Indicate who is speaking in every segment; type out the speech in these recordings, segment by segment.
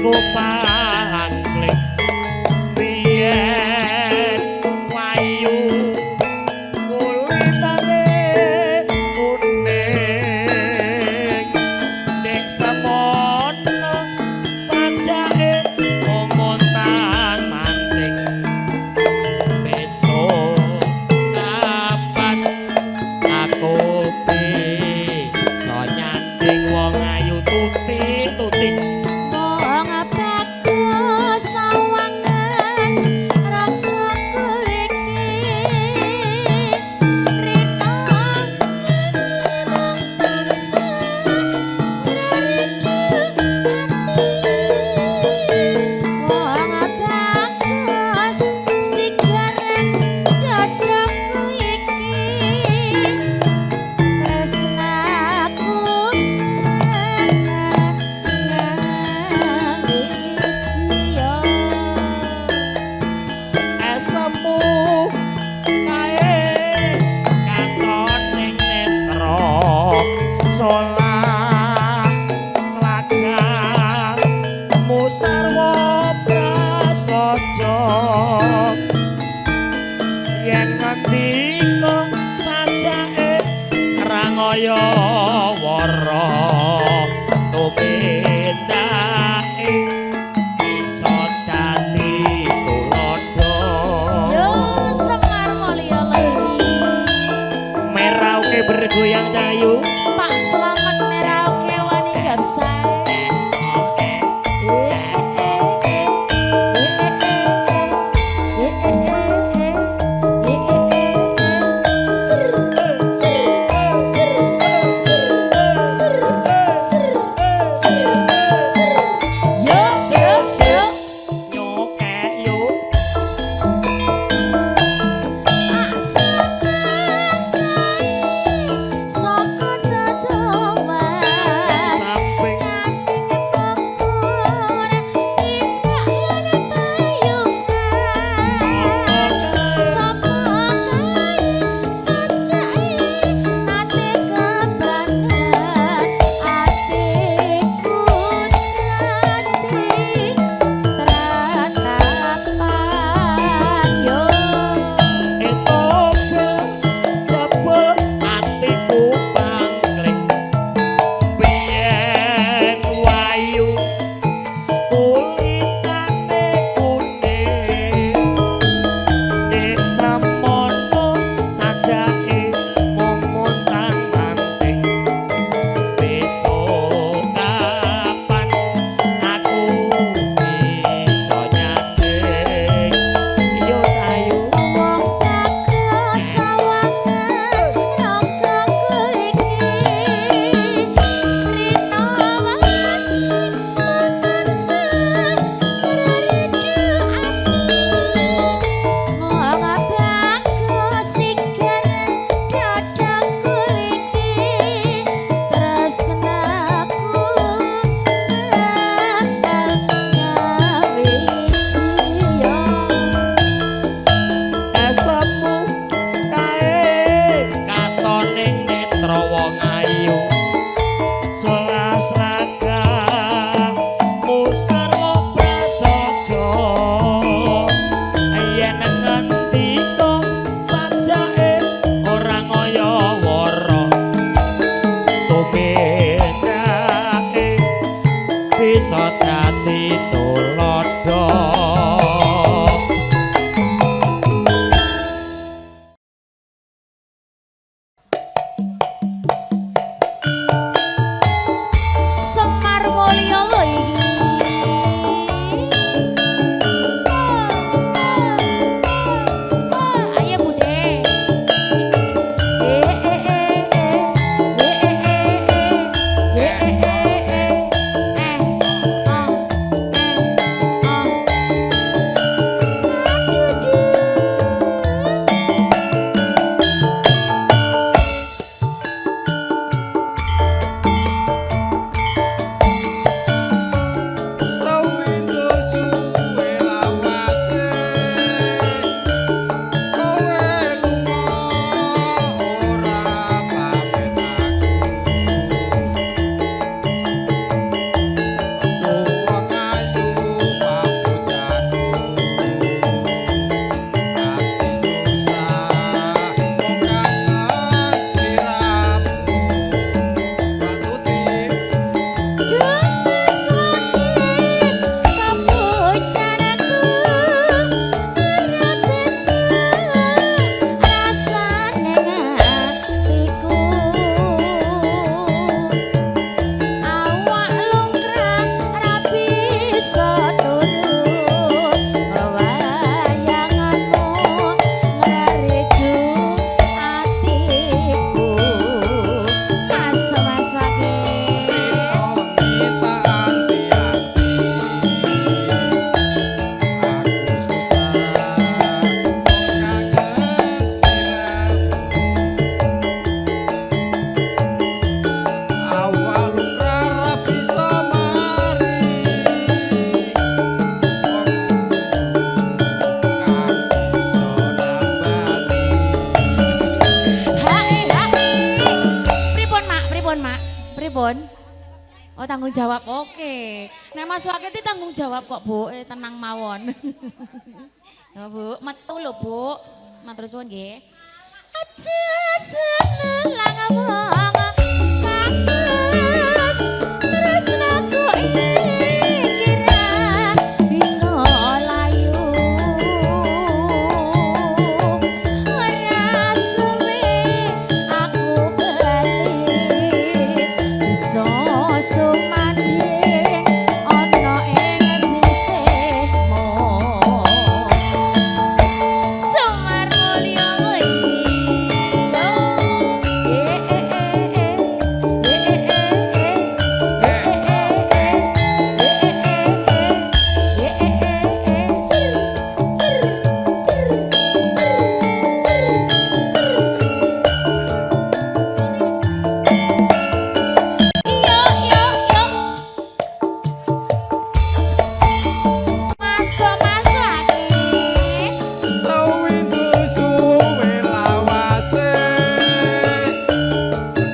Speaker 1: Atiku pangkling biyen wayu kulitane kuning dek semono sajake montang manting besok kapan aku bisa nyanding wong ayu tuti tuti.
Speaker 2: Wong bagus sawangan ragaku iki rina wengi mung tansah ngridu ati. Wong bagus sigaran dadaku iki tresnaku ngawiji.
Speaker 1: Esemu kae katon ning netra solah slagamu sarwa prasaja yen ngendika sajake rangaya wara tumindake iso dadi tuladha.
Speaker 2: Yo Semar Mulya lagi.
Speaker 1: Merauke bergoyang cayu.
Speaker 2: Pak Slamet Merauke wani gamsai. Yo yo yo.
Speaker 1: Nyoke yo.
Speaker 2: Pak Slamet saka dadoman
Speaker 1: samping etobel jebul atiku pangkling biyen wayu kulitane kuning dek samono sajake mung montang manting besok kapan aku bisa nyanding yo cayu.
Speaker 2: Wong bagus sawangan ragaku iki rina wengi mung tansah ngridu ati. Wong bagus sigar dadaku iki tresnaku bakal ngawiji yo.
Speaker 1: Esemu kae katoning netra wong ayu solah slagamu sarwa prasaja yen ngendika sajake ora ngaya wara tumindake bisa dadi tuladha.
Speaker 2: Semar Mulya lho iki. Ayo Bude. Eh eh eh eh eh eh eh eh eh eh eh eh. Tanggung jawab, oke. Nek Mas Wakil iki tanggung jawab kok, Bu. Tenang mawon. Ya, Bu, metu lho, Bu. Matur suwun nggih. Aja semelang wong bagus tresnaku iki ra bisa layu. Ora suwe aku bali bisa sumandhing ana ing sisihmu. Sumar mulya kuwi. Eh eh eh eh eh eh eh eh ser ser ser ser ser ser. Yo yo yo. Masuk masuk ake.
Speaker 3: Sawindu suwe lawase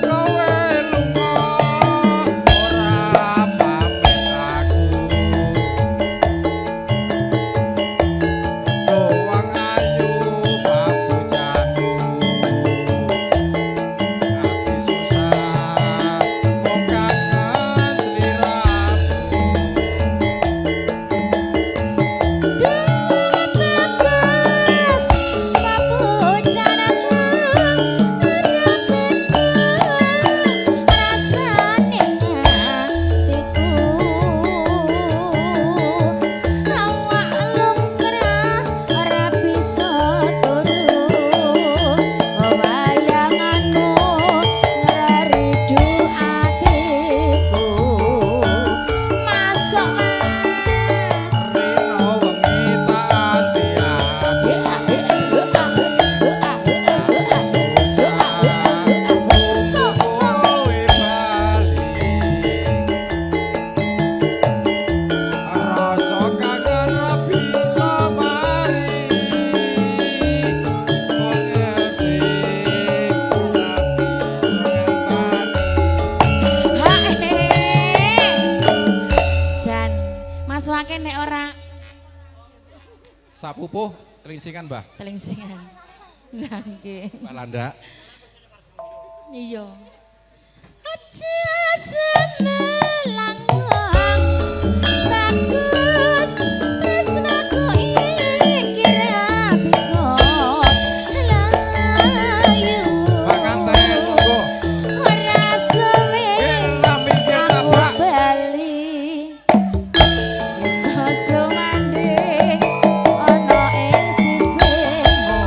Speaker 3: kowe lunga ora pamit aku. Doang ayu papujanku ati susah mung kangen sliramu.
Speaker 2: Bagus papujanku ora beda rasane atiku. Awak lungkrah ora bisa turu wayanganmu ngraridu atiku. Masuk Mas.
Speaker 3: Rino wengi tak anti-anti susah kowe bali. Rasa kangen ra bisa mari mung ngerti ora bisa ngenteni.
Speaker 2: Jan, Mas Wake nek ora
Speaker 3: Sapupuh telingsingan, Mbah.
Speaker 2: Telingsingan. Lah nggih.
Speaker 3: Mbak Landa.
Speaker 2: Iya. Aja semelang wong bagus tresnaku iki ra bisa layu.
Speaker 3: Mbak Kanten, monggo.
Speaker 2: Ora suwe
Speaker 3: Ora minggir
Speaker 2: aku
Speaker 3: tabrak.
Speaker 2: bali bisa sumandhing ana ing sisihmu.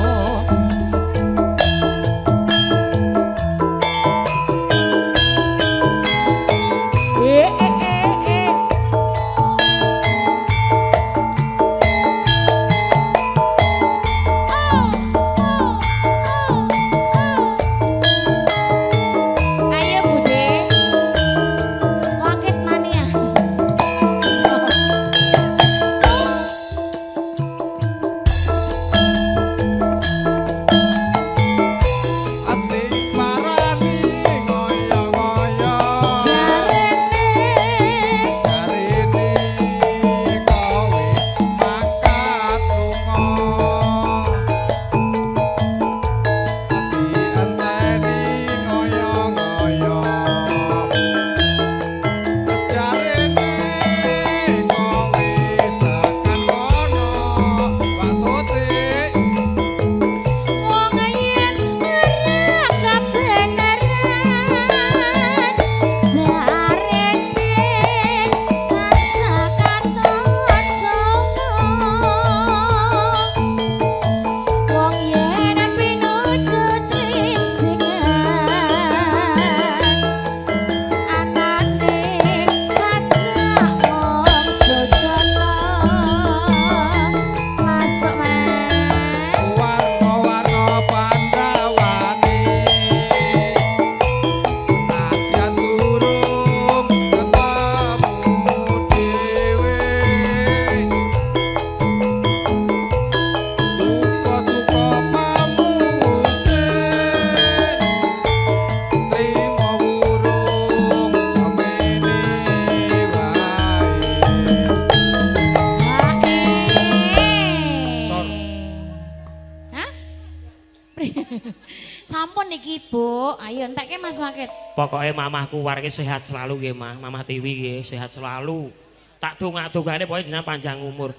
Speaker 2: Bu. Ayo entekke Mas Wakit.
Speaker 1: Pokoke mamahku warke sehat selalu nggih, Mah. Mamah Tiwi nggih sehat selalu. Tak dongak-dongane pokoke jenengan panjang umur.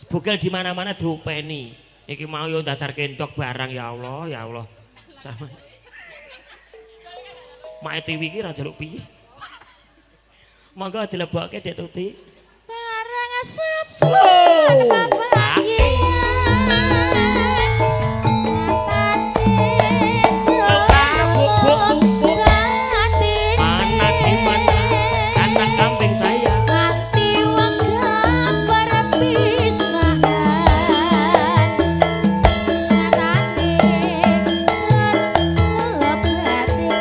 Speaker 1: Bugel di mana-mana diopeni. Iki mau yo dadar kendok barang ya Allah, ya Allah. Sama. Mae Tiwi iki ra njaluk piye. Monggo dilebokke Dek Tuti.
Speaker 2: Barang saben babagian.
Speaker 1: Mana di mana anak kambing saya.
Speaker 2: Nganti wegah perpisahan. Nyatane jero batine.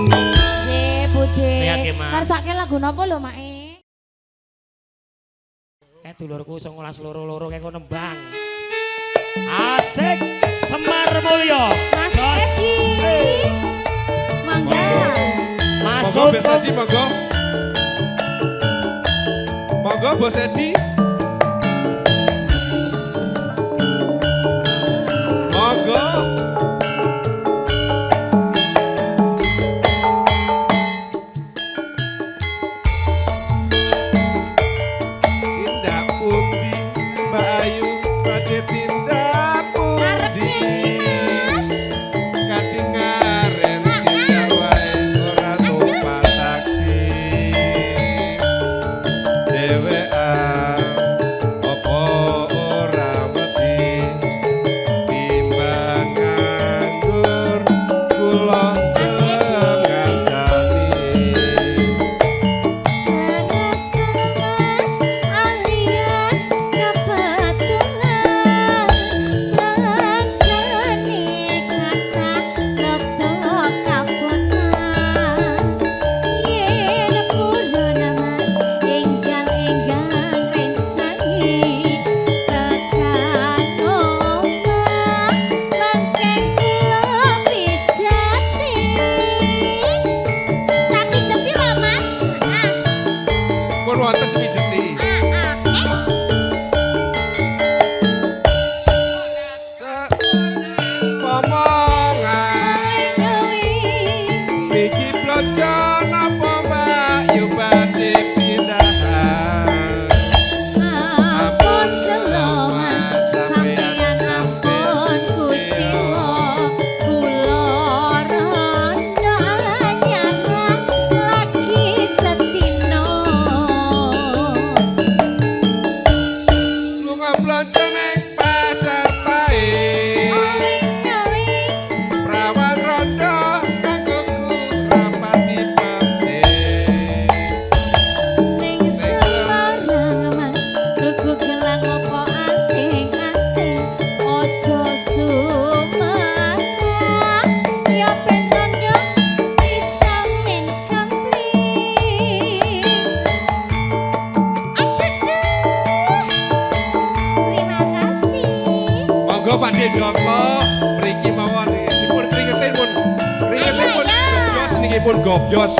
Speaker 2: Nggih, Bude.
Speaker 1: Sehat nggih, Mak.
Speaker 2: Ngersake lagu napa lho, Mae?
Speaker 1: Kayak dulurku 19 loro-loro kayak kono nembang. Asik Semar Mulyo.
Speaker 2: Mas Edi. Mangga.
Speaker 1: Mas
Speaker 3: Monggo Bos
Speaker 1: Untung.
Speaker 3: Edi, monggo. Monggo Bos Edi. Monggo. Tindak pundi Mbak Ayu badhe tindak
Speaker 2: Arep
Speaker 3: pundi?
Speaker 2: nyanyi, Mas.
Speaker 3: Katingaren tindak wae ora numpak taksi. Dhewean apa ora wedi timbang nganggur kula
Speaker 2: Mas Edi.
Speaker 3: ngancani.
Speaker 4: Larasan Mas alias kebetulan lancane kata rada kapotan yen purun Mas enggal-enggal rensangi tekan omah mangke kula pijati. Tak pijeti lho Mas. Ah.
Speaker 3: Pun wonten semijeti.
Speaker 4: Ah, ah, eh.
Speaker 3: Pomongan miki blonjo napa Mbak Yu badhe pindahan.
Speaker 4: Ampun kula Mas, sampeyan ampun kuciwa. Kula rondo anyaran lagi setino.
Speaker 3: Lunga blonjo ning pasar Pahing. Prawan rondo kanggoku rapati penting.
Speaker 4: Ning Semarang Mas, tuku gelang opo anting-anting. Aja sumanah, ya ben rondo dijamin komplit. Aduh, terima kasih.
Speaker 3: Monggo Pak Doko, mriki mawon dipun kringete pun. Kringete pun
Speaker 4: Ayo, ayo.
Speaker 3: gobyos niki pun gobyos.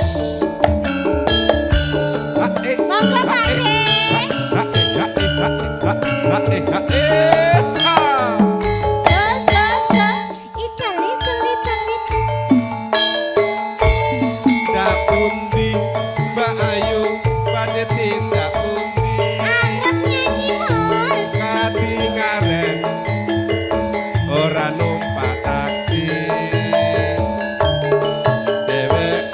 Speaker 3: Ha, eh,
Speaker 4: Monggo,
Speaker 3: ha,
Speaker 4: Pak
Speaker 3: eh,
Speaker 4: De.
Speaker 3: ha, eh, ha, eh, ha, ha, ha, eh, ha, eh, ha.
Speaker 4: So so so, Itali tali tali.
Speaker 3: Tindak pundi Mbak Ayu badhe tindak pundi?
Speaker 4: Arep nyanyi Mas.
Speaker 3: Katingaren ora numpak taksi. Dhewean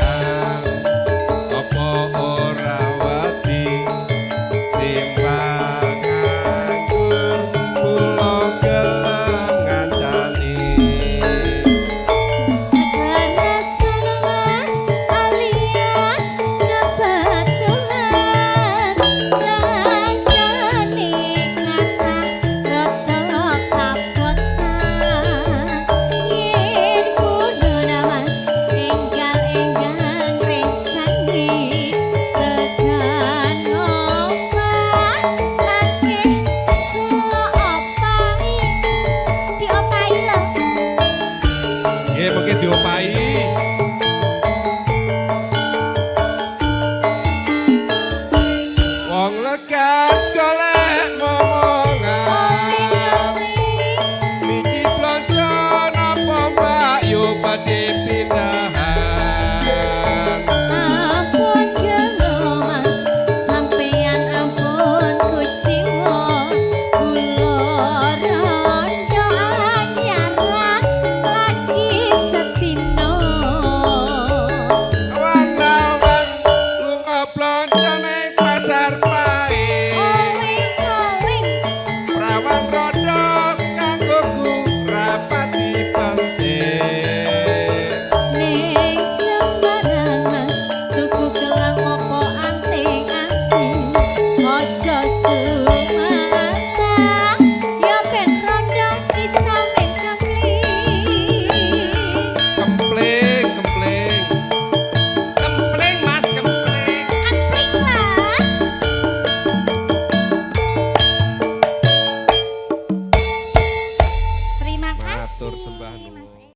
Speaker 3: Kancane.